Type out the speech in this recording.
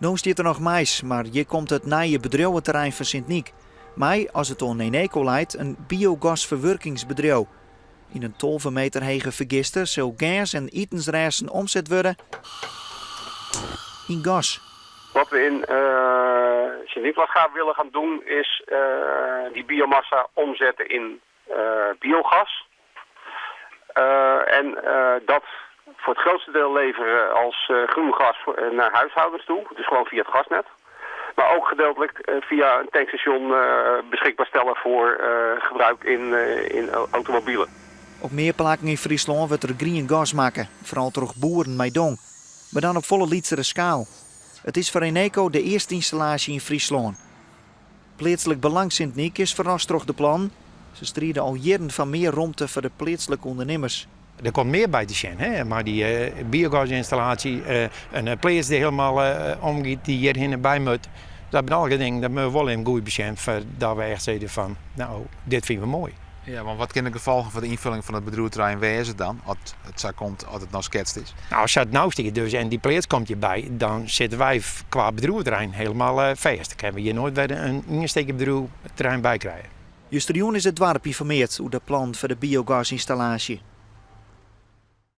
No stiet der noch mais, mar hjir komt it nije bedriuweterrein fan Sint Nyk. Mei, as it oan Eneco leit, in biogasferwurkingsbedriuw. Yn in 12 meter hege fergister sil gers en itensrêsten omset wurde yn gas. Wat we in Sint Nicolaasga willen gaan doen is die biomassa omzetten in biogas. En dat voor het grootste deel leveren als groen gas naar huishoudens toe. Dus gewoon via het gasnet. Maar ook gedeeltelijk via een tankstation beschikbaar stellen voor gebruik in automobielen. Op mear plakken yn Fryslân wurdt der grien gas makke, foaral troch boeren mei dong, mar dan op folle lytsere skaal. It is foar Eneco de earste ynstallaasje yn Fryslân. Pleatslik Belang Sint Nyk is ferrast troch de plannen. Se stride al jierren foar mear romte foar de pleatslike ûndernimmers. Der komt mear by te sjen, hè? Mei dy biogasynstallaasje, in pleats dy't hielendal omgiet, dy't hjirhinne by moat. Dat binne allegear dingen, dat moatte we wol even goed besjen foardat we echt sizze fan, no, dit fine we moai. Ja, want wat kinne de gefolgen foar de ynfulling fan it bedriuweterrein wêze dan, as it sa komt as it no sketst is? No, sa't it no stiet dus en dy pleats komt hjirby, dan sitte wy kwa bedriuweterrein hielendal fêst. Dan kinne we hjir noait wer in ien stikje bedriuweterrein by krije. Justerjûn is it doarp ynformeard oer de plannen foar de biogasynstallaasje.